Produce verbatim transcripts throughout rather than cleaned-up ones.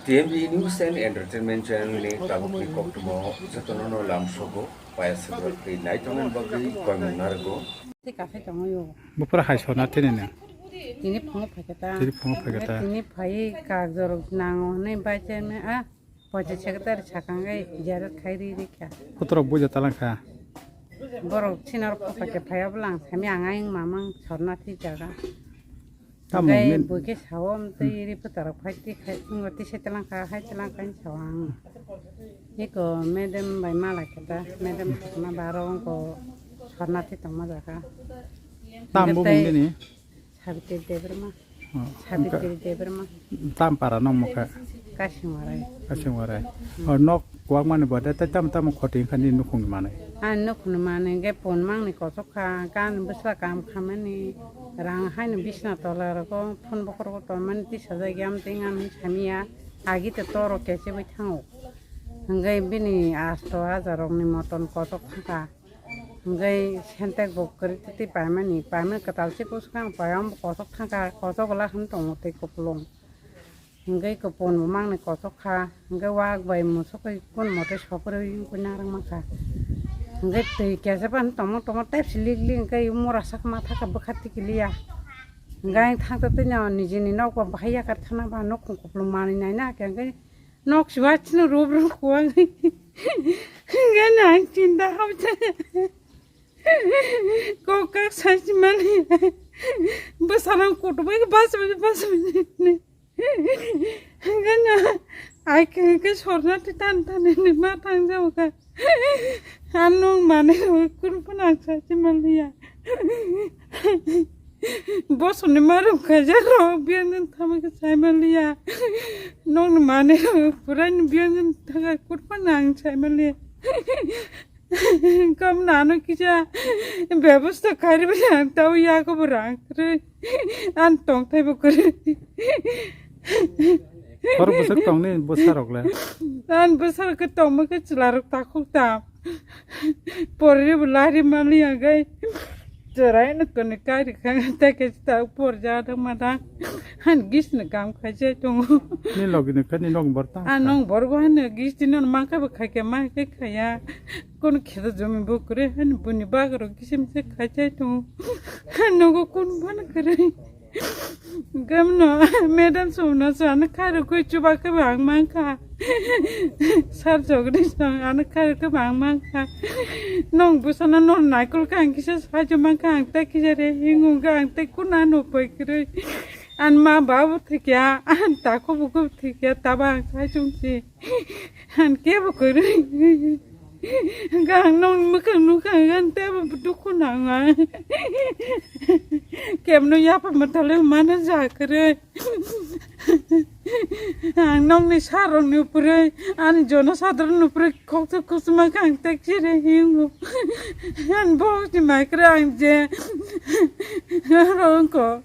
T M V News and Entertainment Channel ni tabukni koktwma jotono no lamsogo, payaswk rok tei naitoknani bagwi koimung narwgo. Tei kaphai tongo yo. Bo pura hai sona tini ne. Tini phungo phaikha ta. Tini phungo phaikha ta. Tini phai kak jorok nango hwnwi bai chairman a pochi secretary sakang gai ziyarat khai ri ri kha. Kotorok buja talang kha. Borok sinor phaikha phai ablang sami ang ayung mamang sorna thi jaga. Tamo Gai min- buke sao amtwi ri phutarok phai ti khai, wngwi ti se telangkha, hai telangkha hinwi sao ang. Eko madam bai mala khe ta, madam thangma baro wngko sorna thi tongma jaga. Tam bo Tei bung bini? Sabitri Debbarma. Oh, Sabitri Debbarma. Tam para nong mokha? Kasingwarai. Kasingwarai. Hmm. Oh, nok kwak mani bo de, tei tam tam khoti wngkha ni nukhung ni manwi? Ani nukhung ni manwi hwnkhe phone mangni kochok kha, gan bwsla kam khamani, rang haino bisna tola rogo phone bokhorogo tongmani tisajak ya, amtwi wng ani samiya, agi to toro kechegwi thango. Hwnkhe bini asto hajar rokni moton kochok thangkha. Hwnkhe sentek bo kwrwi twi paimani, paimani kwtal se kusu kang pai, omo kochok thangkha, kochok wla hwn tongo tei kupulung. Hwnkhe kupun bo mangni kochok kha, hwnkhe wak bai musuk bai kun mote sokrwi wngkui narwk mankha. Hwnkhe twi kesa phano tongma tongma tei silik lik hwnkhe mura sak ma thaka bwkha tikiliya. Hwnkhe ang thangta twi no nijini nok bo bahai yakar thana ba nukhung kupulung manwi naina khe hwnkhe nok siwa chini rub rub kuwang. Hwnkhe no ang chinta hamsa. Kok kak sachi mani. Bwsarang kutu bai bas bai bas bai. Hwnkhe no ai khe hwnkhe sorna ti tan tan ni ma thang jao kha. Ano mane kun phana sachi maliya. Bosoni marum khaijak rok, biyan din thama khe sai maliya. Nokni mane rok, purai ni biyan din thaka kurpa nang sai maliya. Kam nano kisa bebosta kari bali ang tau ya ko borang kre. An tong thai bo kre. Hor bwswk tongni bwsarok le? An bwsarok khe tongma khe chwla rok takhuk tam. Porri bo lari mani agai. Cherai no koni kari khang ta ke ta por ja da ma da. Han gis no kam khai je tongo. Ni logi ni khani nok bor ta. A nong bor go han gis tin no ma ka ba khai ke ma ke khaya. Kon khe da jomi bo kre han buni bag ro gisim se khai je tongo. Han no go kon ban kre. Gamno, madam sumno so ano khairokgwi chuba khe bo ang mankha. Sir Jagdish no ano khairokgwi bo ang mankha. Nong bwsano nor naikol kha ang kisa sajo mankha ang tei kisa re hingo kha ang tei kuna no poi kwrwi. An ma ba bo thikya, an takhu buku thikya, taba ang sai chungsi. An kebo kwrwi. Gang nong mwkhang nukha gan tebo dukhu nanga. Kemno yapa matale mana jakre. Ang nongni sarong ni upre, ani jono sadron ni upre khoksa kusuma kang tak chire hingo. An bo si maikre ang je. Rongko.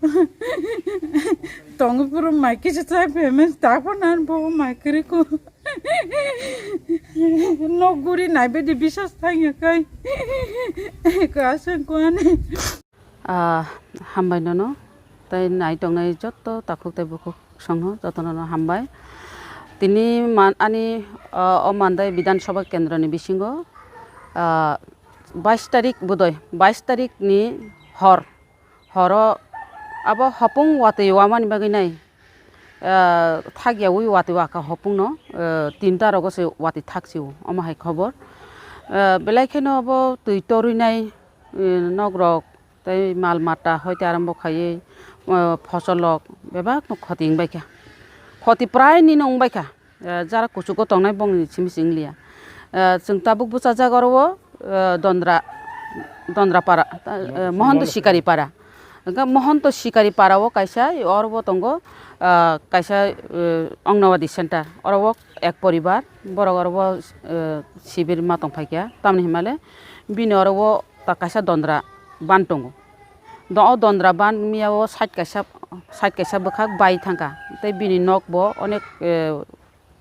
Tong puro maike se chai payment ta ko nan bo maikre ko. Nok guri nai bedi bisas thangya kai. Ko aswk ko ani. Ah, hambai nono. Tai nai tongnai jotto takhuk tai bukhuk songno jotono no hambai. Tini man ani, ah, o Mandai Bidhan Sabha Kendra ni bisingo, ah, bais tarik bodoi, bais tarik ni hor. Horo abo hopung watwi wamani bagwi nai, ah, thakyawi watwi wakha hopungno, ah, tinta rogo se watwi thaksio, omo hai khobor. Ah, belai kheno abo twi torwi nai, eh, nokrok tei mal mata hoite arombo khaiwi, ah, phosolrok bebakno khoti wngbaikha. Khoti prainino wngbaikha. Eh, jara kuchugo tongnai bongni simi se wngliya. Eh, chwng tabuk bwchajak oro o, eh, Dondra, Dondra para, eh, Mohonto Sikari para. Hwnkhe Mohonto Sikari para o kaisa, oro bo tongo, ah, kaisa, eh, Anganwadi center. Oro o ek poribar, borok oro o, eh, sibir ma tong phaikha. Tamni hinmale bini oro o ta kaisa Dondra ban tongo. Do-, o Dondra ban miya o side kaisa, side kaisa bwkhak bai thangkha. Tei bini nok bo onek, eh,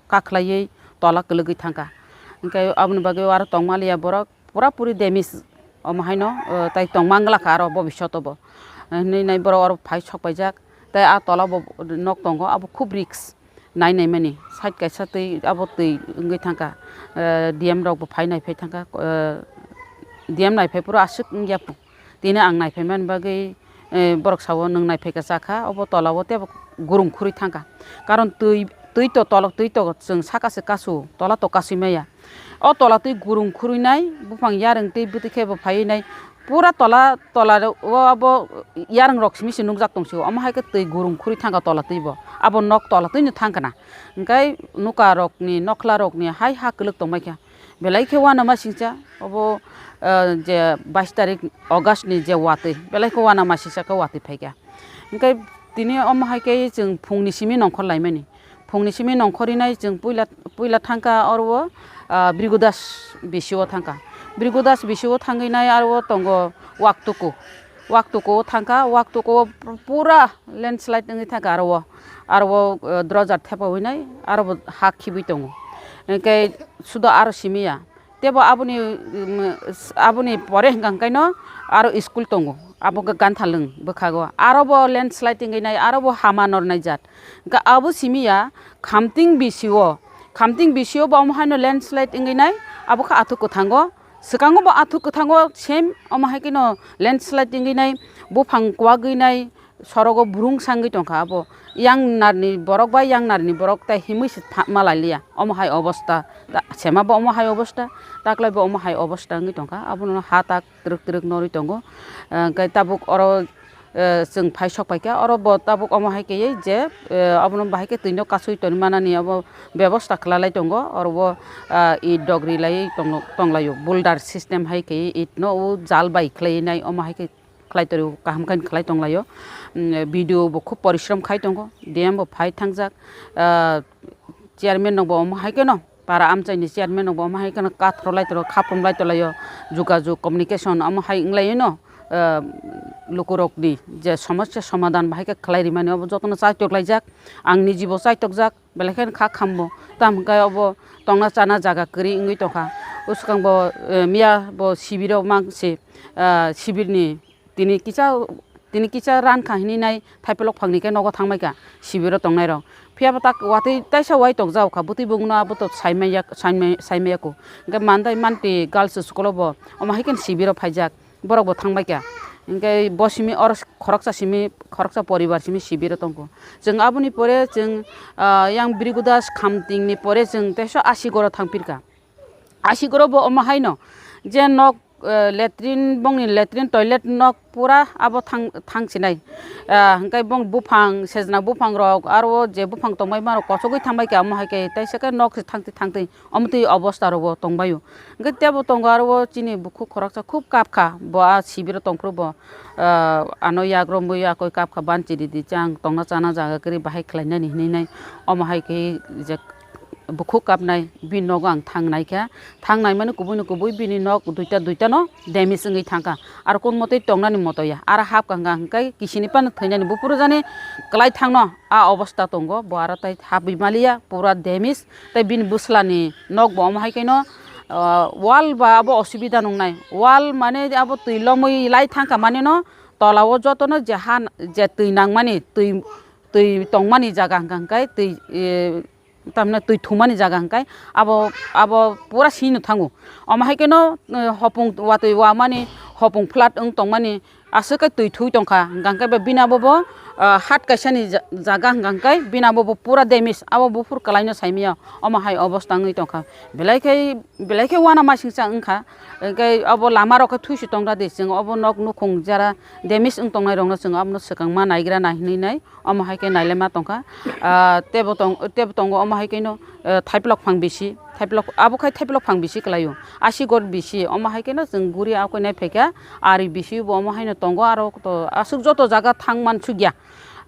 kakhlaiwi tola kwlwgwi thangkha. Hwnkhe aboni bagwi aro tongmaliya borok pura puri damage omo haino, o, tai tongma wngla kha aro bobishoto bo. Hinwi nai borok oro phai sok paijak, tei a tola bo nok tongo, abo khub risk. nai naimani side kaisa twi abo twi wngwi thangkha, eh, D M rok bo phai naiphai thangkha, eh, D M naiphai phuru aswk wngya. Tini ang naiphai mani bagwi, eh, borok sao nwng naiphai kha chakha, obo tola o teibo gurung khurwi thangkha. Karon twi, twi to tolok twi to chwng saka se kasu, tola to kasui maya. O tola twi gurung khurwi nai, buphang yarwng twi bwtwi khe bo phaiwi nai. Pura tola, tola o abo yarwng rok simi se nukjak tong sio. Omo hai khe twi gurung khurwi thangkha tola twi bo. Abo nok tola twi no thangkha na. Hwnkhe nuka rok ni, nokhla rok ni hai ha kwlwk tong mai kha. Belai khe uanama singcha, obo, eh, je bais tarik August ni je watwi, belai khe uanama singcha khe watwi phaikha. Hwnkhe tini omo hai khe chwng phungni simi nongkhor laimani. Phungni simi nongkhor rinai chwng puila, puila thangkha oro o, ah, Bhrigu Das B C O thangkha. Bhrigu Das B C O thangwi nai aro o tongo Waktuku. Waktuku o thangkha, Waktuku o pura landslide wngwi thangkha aro o. Aro o, eh, drojar thepawi nai aro bo ha khibwi tongo. Hwnkhe sudo aro simi ya. Teibo aboni, mm, aboni pore hwnkha hwnkhe no aro school tongo. Abo khe Ganthalwng bwkhago. Aro bo landslide wngwi nai, aro bo hama nornai jat. Hwnkhe abo simi ya Khamting B C O. Khamting B C O bo omo haino landslide wngwi nai, abo khe athuk kwthango. Swkango bo athuk kwthango same omo hai kheno landslide wngwi nai, buphang kwagwi nai, sorogo burung sangwi tongkha abo. Yang narni borok bai yang narni borok tai himwi se pha-, malai liya. Omo hai obosta. Ta-, sema bo omo hai obosta, taklai bo omo hai obosta wngwi tongkha. Abono ha tak twrwk twrwk norwi tongo. Eh, hwnkhe tabuk oro, eh, chwng phai sok paikha. Oro bo tabuk omo hai khe je, eh, abono bahai khe twino kasui toni manani abo bebosta khwlalai tongo. Oro bo, ah, it dogri lai tonglo-, tonglaio. Boulder system hai khe it no o jal bai khlai nai omo hai khe khlai torio, kaham khe khlai tonglaio. Mm, B D O bo khub porishrom khai tongo, D M bo phai thangjak, ah, chairman rok bo omo hai kheno, para amchaini chairman rok bo omo hai kheno kathro lai toro, khaprom lai tolaio, jogajog, communication omo hai wng laino, ah, lukurokni je somosya somadhan bahai khe khlai rimani obo jotono chaitok laijak, ang nijibo chaitokjak, belai kheno kha khambo, tamo hwnkhe obo tongna chana jaga kwrwi wngwi tongkha, bwskango, eh, miya bo sibiro mang se, ah, sibirni Tini kisa, tini kisa ran kha hinwi nai thaiplok phangni khe nogo thangbai kha sibiro tongnai rok. Phiya bo tak watwi taisa wai tongjak kha, bwtwi bongno abo to saimaya, saimaya, saimaya kho. Hwnkhe Mandai Manti Girls School o bo omo hai khe sibiro phaijak, borok bo thangbai kha. Hwnkhe bo simi oro khoroksa simi, khoroksa poribar simi sibiro tongkho. Chwng aboni pore chwng, ah, yang Bhrigu Das Khamting ni pore chwng teisa Asigoro thangphir kha. Asigoro bo omo haino je nok, eh, latrine, bongni latrine toilet nok pura abo thang, thang sinai. Ah, hwnkhe bong buphang, sejna buphang rok, aro je buphang tongbai ma rok kochogwi thangbai kha, omo hai khe teisa khe nok se thangtwi thangtwi omo twi obosta rogo tongbaio. Hwnkhe tebo tongo aro o chini bukhuk khoroksa khub kap kha, bo a sibiro tongphuru bo, ah, ano yak romwi yakoi kap kha, ban chiri di chang tongna chana jaga kwrwi bahai khlainani hinwi nai, omo hai khe je bukhuk kapnai, bini nogo ang thang nai kha. Thang nai mani kubui ni kubui bini nok duita duita no damage wngwi thang kha. Aro kun motwi tongnani moto ya. Aro hap kha hwnkha hwnkhe kisini phano thwinani buphuru jani kwlai thangno a obosta tongo. Bo aro tai hapwi maliya pura damage. Tai bini bwsla ni nok bo omo hai khe no, ah, wall ba abo osubida nungnai. Wall mane abo twi lomwi lai thang kha mani no tola o joto no je ha je twi nangmani twi, twi tongmani jaga hwnkha hwnkhe twi, eh, tamni twi thumani jaga hwnkhe abo, abo pura sino thango. Omo hai kheno, eh, hopung watwi wamani, hopung flat wng tongmani aswk khe twi thui tongkha. Hwnkhe bo bini abo bo, ah, hat kaisani ja-, jaga hwnkhe bini abo bo pura damage, abo buphur kwlaino saimaya omo hai obosta wngwi tongkha. Belai khe, belai khe uanamasingcha wngkha. Hwnkhe abo lama rok khe thuisi tongra di, chwng obo nok nukhung jara damage wng tongnai rokno chwng abono swkang ma naigra nai hinwi nai. Omo hai khe nailema tongkha. Ah, tebo tong, tebo tongo omo hai khe no, eh, thaiplok phang bisi, thaiplok, abo khai thaiplok phang bisi kwlaio. Asigor bisi, omo hai khe no chwng guri akoi nai phaikha, ari bisi bo omo hai no tongo, aro to aswk joto jaga thang mansukya.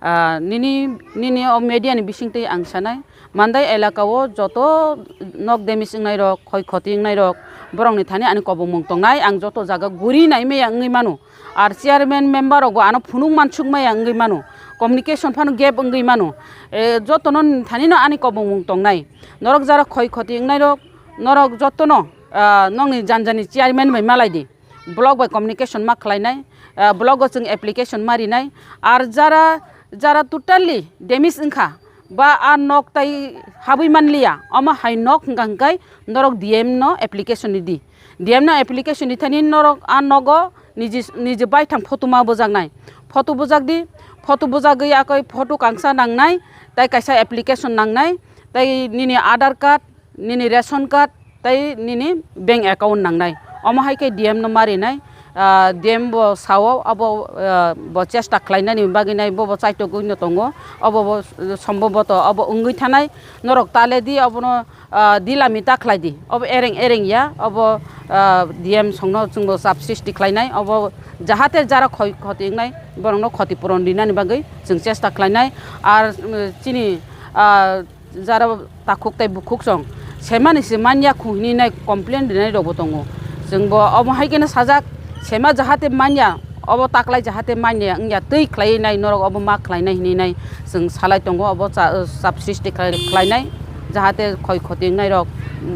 Ah, nini, nini o media ni bisingtwi ang sanai, Mandai elaka o joto nok damage wngnai rok, khoi khoti wngnai rok, borok ni thani ani kobongmung tongnai, ang joto jaga guri nai maya wngwi mano. Ar chairman member rok bo ano phunuk mansuk maya wngwi mano, communication phano gap wngwi mano. E, jotono thani no ani kobongmung tongnai. Norok jara khoi khoti wngnai rok, norok jotono, ah, nokni janjani chairman bai malai di. Block bai communication ma khlainai, ah, block o chwng application ma rinai. Ar jara, jara totally damage wngkha, ba a nok tai habwi manliya, omo hai nok hwnkha hwnkhe norok D M no application ridi. D M no application rithani norok a nogo niji, niji baithang photo ma bujaknai. Photo bujakdi, photo bujagwi akoi photo kangsa nangnai, tai kaisa application nangnai, tai nini Aadhaar card, nini ration card, tai nini bank account nangnai. Omo hai khe D M no ma rinai, ah, D M bo sao, abo, ah, bo chesta khlainani bagwi nai, bo bo chaitogwi no tongo, obo bo somboboto obo wngwi thanai, norok ta le di, obono, ah, dilami ta khlai di, obo ereng ereng ya, obo, ah, D M songno chwngbo chap sristi khlainai, obo jahate jara khoi khoti wngnai, borokno khoti puron rinani bagwi chwng chesta khlainai, ar, um, chini, ah, jara takhuk tai bukhuk song semani se manya khu hini nai complain rinai rok bo tongo. Chwng bo omo hai khe no sajak, sema jahate manya, obo taklai jahate manya wngya twi khlai nai norok obo ma khlai nai hini nai chwng salai tongo, obo cha-, chap sristi khlai, khlai nai jahate khoi khoti wngnai rok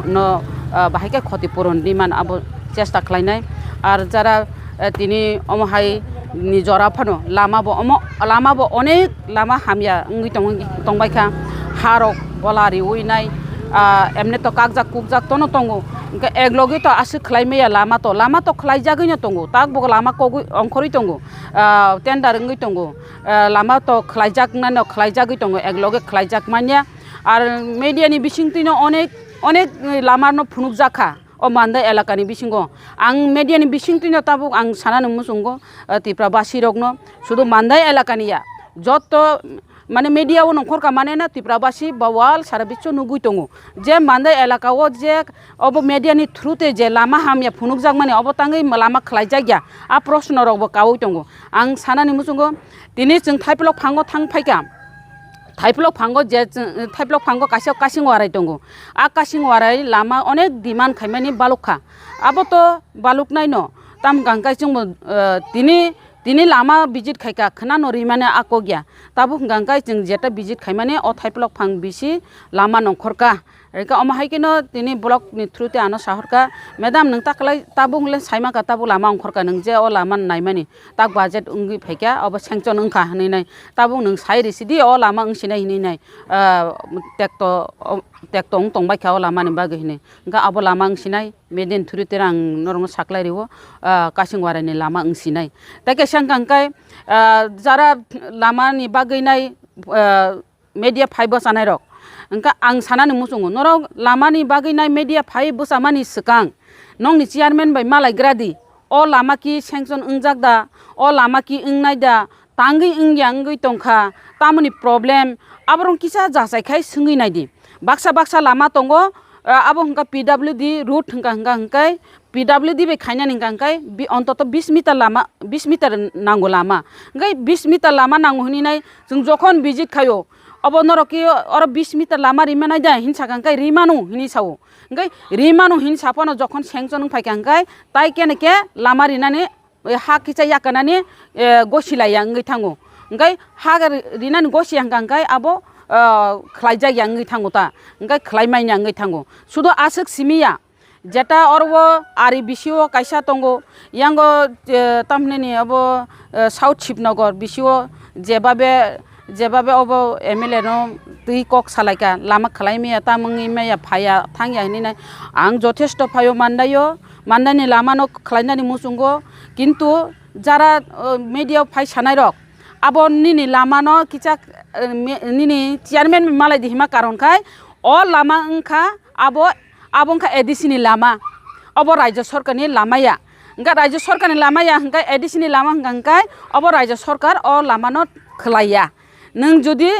no, ah, bahai khe khoti puron ri man abo chesta khlai nai. Ar jara eh, tini omo hai ni jora phano lama bo omo, lama bo onek lama hamya wngwi tong, tongbai kha, ha rok bola riwi nai, ah, emne to kakjak kukjak tono tongo, hwnkhe eklogi to aswk khlai maya lama to, lama to khlai jagwi no tongo, tak bo lama kogwi ongkhorwi tongo, ah, tender wngwi tongo, ah, lama to khlai jak nano khlai jagwi tongo, ekloge khlai jak manya, ar media ni bisingtwi no onek, onek lama no phunuk jak kha. O Mandai elakani bisingo ang media ni bisingtwino tabuk ang sanani muchungo, eh, Tipra basi rokno sudu Mandai elakani ya, jotto mane media o nongkhor ka mane na Tipra basi ba wal sara bicho nugui tongo je Mandai elaka o je obo media ni through te je lama hamya phunukjak mani obo tangwi lama khlaijak ya, a proshno rok bo kaui tongo. Ang sanani muchungo tini chwng Thaipilok phango thang phaikha, Thaipilok phango je chwng, Thaipilok phango kaisa kasing warai tongo. A kasing warai lama onek demand khaimani baluk kha. Abo to baluk naino. Tam hwnkha hwnkhe chwngbo, eh, tini, tini lama visit khaikha, khwnano rimani a kok ya. Tabuk hwnkha hwnkhe chwng jeta visit khaimani o Thaipilok phang bisi lama nongkhor kha. Hwnkhe omo hai kheno tini block ni through te ano sahor kha, "Madam, nwng ta kwlai tabuk le saima kha, tabuk lama ongkhor kha, nwng je o lama naimani tak budget wngwi phaikha, obo sanction wngkha," hinwi nai. Tabuk nwng sai risi di, o lama wngsinai hinwi nai, ah, tekto, o, tekto wng tongbai kha o lama ni bagwi hinwi. Hwnkhe abo lama wngsinai, medin thuri tere ang norokno saklai rio, ah, kasing warai ni lama wngsinai. Tei kaisa hwnkha hwnkhe, ah, jara lama ni bagwi nai, ah, media phai bwchanai rok. Hwnkhe ang sanani muchungo, norok lama ni bagwi nai media phai bwchamani swkang, nokni chairman bai malai gra di, o lama ki sanction wngjak da, o lama ki wngnai da, tangwi wngya wngwi tongkha, tamoni problem, aborok kisa jachai khai swngwi naidi. Baksa baksa lama tongo, ah, abo hwnkha P W D route hwnkha, hwnkha hwnkhe P W D bai khainani hwnkha hwnkhe bi-, ontoto bis meter lama, bis meter nango lama. Hwnkhe bis meter lama nango hinwi nai chwng jokhon visit khaio, obo norok ki oro bis meter lama rimanai da hinwi sakha hwnkhe rimano hinwi sao. Hwnkhe rimano hinwi saphano jokhon sanction wng phaikha hwnkhe tai kene khe lama rinani eh, ha kicha yakanani, eh, gosi laiya wngwi thango. Hwnkhe ha ri-, rinani gosi ya hwnkha hwnkhe abo, eh, khlaijak ya wngwi thango ta, hwnkhe khlai manya wngwi thango. Sudo aswk simi ya, jeta oro o ari bisi o kaisa tongo, yango, eh, tamhinani abo, eh, South Shibnagar bisi o jebabe, jebabe obo M L A no twi kok salaikha, lama khlai maya, tamungwi maya, phaiya, thangya hinwi nai. Ang jothesto phaio mandaio, mandani lama no khlainani muchungo, kintu jara, o, media o phai sanai rok, abo nini lama no kicha, eh, me-, nini chairman malai di hima karon khai, o lama wngkha abo, abo wngkha A D C ni lama, obo Rajya Sarkar ni lama ya. Hwnkhe Rajya Sarkar ni lama ya hwnkhe A D C ni lama hwnkha hwnkhe obo Rajya Sarkar o lama no khlai ya. Nwng jodi,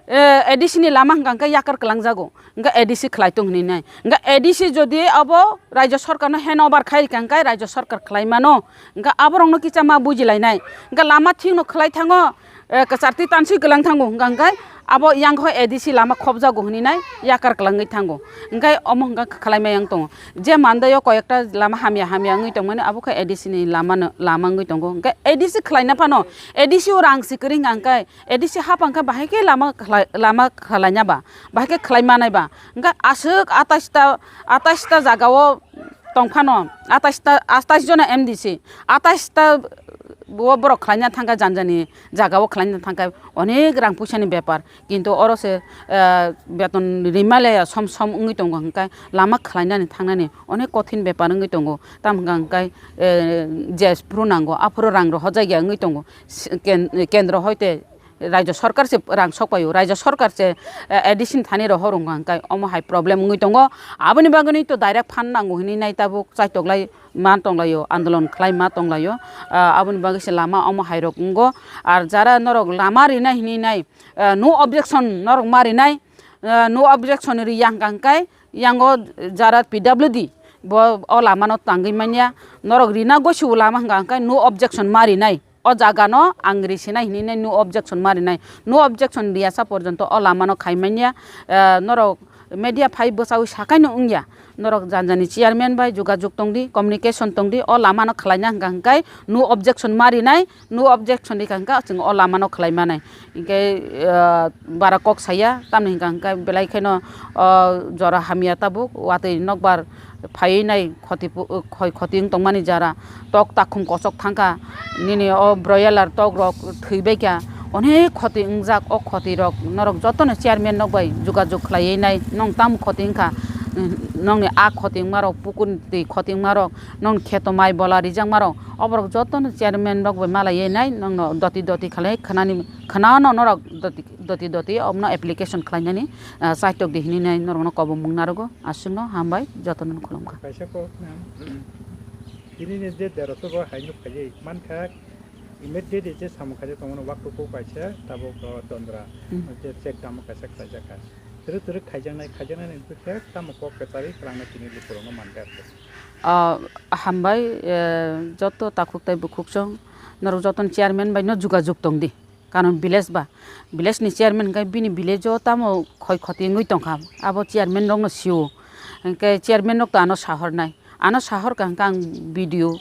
eh, A D C ni lama hwnkha hwnkhe yakar kwlangjago, hwnkhe A D C khlai tong hinwi nai. Hwnkhe A D C jodi abo Rajya Sarkar no hand over khai rikha hwnkhe Rajya Sarkar khlai mano, hwnkhe aborok no kicha ma buji lainai. Hwnkhe lama thik no khlai thango, eh, kwchar twi tanswi kwlang thango, hwnkha hwnkhe abo yang khe A D C lama khopjago hinwi nai yakar kwlangwi thango. Hwnkhe omo hwnkha khlai ma yang tongo. Je Mandai o koi ekta lama hamya hamya wngwi tongmani abo khe A D C ni lama no, lama wngwi tongo. Hwnkhe A D C khlaina phano A D C o rang si kwrwi hwnkha hwnkhe A D C hapang khe bahai khe lama khlai, lama khlaina ba, bahai khe khlai manai ba. Hwnkhe aswk atais ta, atais ta jaga o tong phano, atais ta, atais jona M D C, atais ta Bo borok khlaina thangkha, jani jani jagao khlaina thangkha, onek rang puisani bepar. Kintu oro se, eh, beton rimale som som wngwi tongo, hwnkhe lama khlainani thangnani onek kothin bepar wngwi tongo. Tamo hwnkha hwnkhe, eh, je phuru nango, aphuru rang rohorjakya wngwi tongo. S-, ken-, kendro hoite Raijyo sorkar se rang sok paio, raijyo sorkar se, eh, addition thani rohor wngkha, hwnkhe omo hai problem wngwi tongo. Aboni bagwino to direct phan nango hinwi nai tabuk chaitoklai ma tonglaio, andolon khlai ma tonglaio. Ah, aboni bagwi se lama omo hai rok wngo. Ar jara norok lama rinai hinwi nai, ah, no objection norok ma rinai, ah, no objection ri yang kang kai, yango jara P W D bo o lama no tangwi manya, norok rina gosi o lama hwnkha hwnkhe no objection ma rinai. O jaga no ang risinai hinwi nai no objection ma rinai. No objection riyasa porjonto o lama no khai manya. Eh, norok media phai bwchaui sakai no wngya. Norok jani jani chairman bai jogajog tong di, communication tong di, o lama no khlaina hwnkha hwnkhe no objection ma rinai, no objection rikha hwnkhe chwng o lama no khlai manai. Hinkhe, eh, bara kok saya, tamni hwnkha hwnkhe belai kheno, oh, jora hamya tabuk, watwi nokbar phaiwi nai khoti pu-, khoi khoti wng tongmani jara, tok takhum kochok thangkha, nini o broiler tok rok thwibaikha, onek khoti wngjak, o khoti rok norok jotono chairman rok bai jogajog khlaiwi nai, nwng tamo khoti wngkha, nongni a khoti wngmarok, pukurni twi khoti wngmarok, nongni kheto mai bola rijakmarok, oborok jotono chairman rok bai malaiwi nai, nongno doti doti khlai khwnani, khwnano norok doti doti doti omono application khlainani, ah, chaitok di hinwi nai norokno kobomung narogo. Aswkno hambai, jotono khulumkha. Kaisa kok nang, tini ni je derosho bo hai nuk khaijai mankha, immediate je samung khaijak tongmani waktuko kaisa tabuk, o, Dondra, Hmm. je check dam kaisa khlaijakha. Twrwk twrwk khaijaknai, khaijaknai ni bwkhe tamo kok kwcharwi kwlangna tini lukurokno mankha. Ah, hambai, eh, joto takhuk tei bukhuksong, norok jotono chairman bai no jogajog tong di. Karon village ba, village ni chairman hwnkhe bini village o tamo khoi khoti wngwi tongkha, abo chairman rokno sio. Hwnkhe chairman rok to ano sahornai, ano sahorkha hwnkhe ang B D O,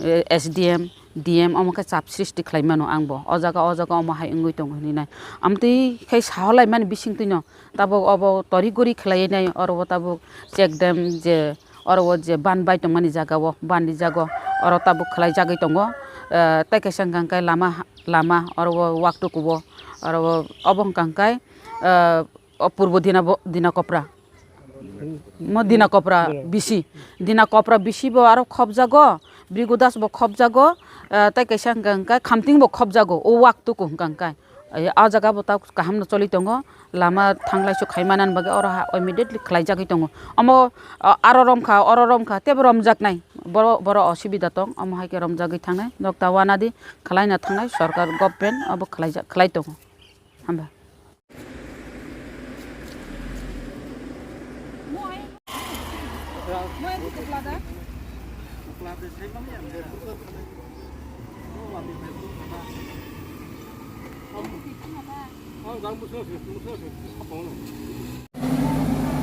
eh, S D M, D M omo khe chap sristi khlai mano ang bo. O jaga, o jaga omo hai wngwi tongo hinwi nai. Amtwi khai sahorlai mani bisingtwi no tabuk obo tori gori khlaiwi nai, oro o tabuk check dam je Oro o je ban bai tongmani jaga o, ban rijago, oro tabuk khlai jagwi tongo. Eh, tei kaisa hwnkha hwnkhe lama, lama oro o waktukubo, oro o, obo hwnkha hwnkhe, eh, o purbo Dina bo, Dina Kopra. Mo Dina Kopra bisi. Dina Kopra bisi bo aro khopjago, Brigu Das bo khopjago, eh, tei kaisa hwnkha hwnkhe Khamting bo khopjago, o waktuku hwnkha hwnkhe. Ai, o jaga bo ta kaham no choli tongo, lama thanglai su khai manani bagwi oro ha immediately khlai jagwi tongo. Omo, o, aro romkha, oro romkha, tebo romjaknai. Boro, boro osubida tong, omo hai khe romjagwi thangnai. Nokta wanadi khlaina thangnai, sorkar, government obo khlai ja-, khlai tongo. Hamba.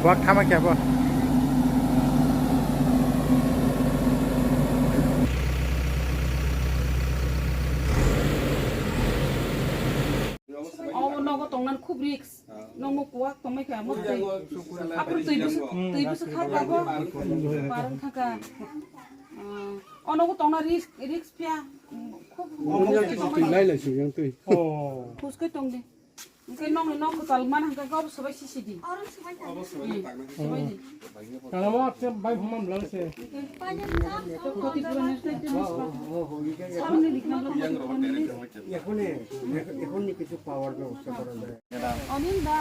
Buak thama khe bo. Obo nogo tongmani khub risk. Nokmo kuwak tongmai kha, mo twi. Aphuru twi bwswk, twi bwswk kha tabuk. Barwng thangkha. Ah, o nogo tongna risk, risk phiya. Khub twi lai lai sing yang twi. Khus khe tong di. Hwnkhe nokni nok kwtal mana hwnkhe obo swbai sisi di. Swbai di. Kalamo akhe bai phuma bwlang se. Khoti puroni tei tei mosla. Saboni rikna bwlai khoti puroni. Ekhoni, ekhoni kichu power bebosta kora jai. Onin da.